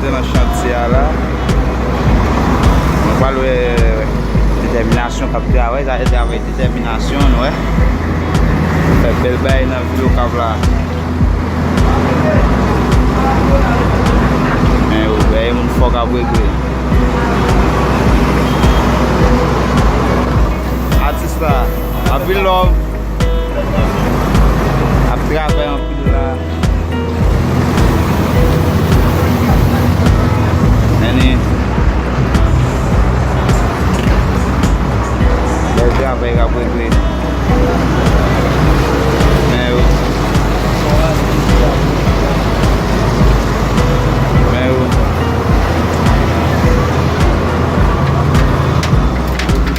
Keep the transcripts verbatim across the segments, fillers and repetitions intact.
Nan chantye a la, nou pral wè detèminasyon k ap travay, sa se travay detèminasyon, nou wè. Fè bèl bagay nan vil Okap la. Men yo, bagay moun fò k ap regle. Atis la, anpil love. Ap travay anpil la. Men ni bèl travay k ap regle. Men yo. Men yo.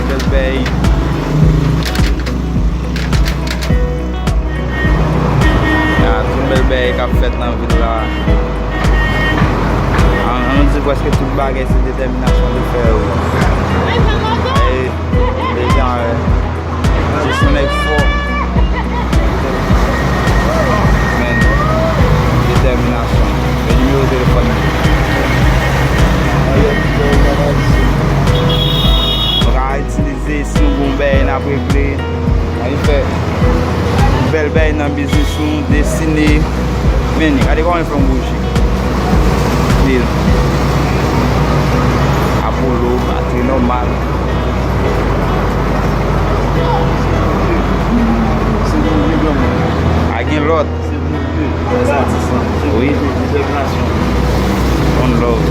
Bèl bèy. Ya, tout bèl bagay k ap fèt nan vil la. An, an nou di prèske tout bagay se detèminasyon li fè yo. Ey, deja, ey. Se yon nèg fò. Men, detèminasyon. Men nimewo telefòn li. Nou ka itilize. Se si nou gon bagay n ap regle, ann fè bèl bagay nan biznis ou, desine. Men, gade kòman l fè yon bouji. Pil. Apollo, batri nòmal. A gen lòt. Wi. One love.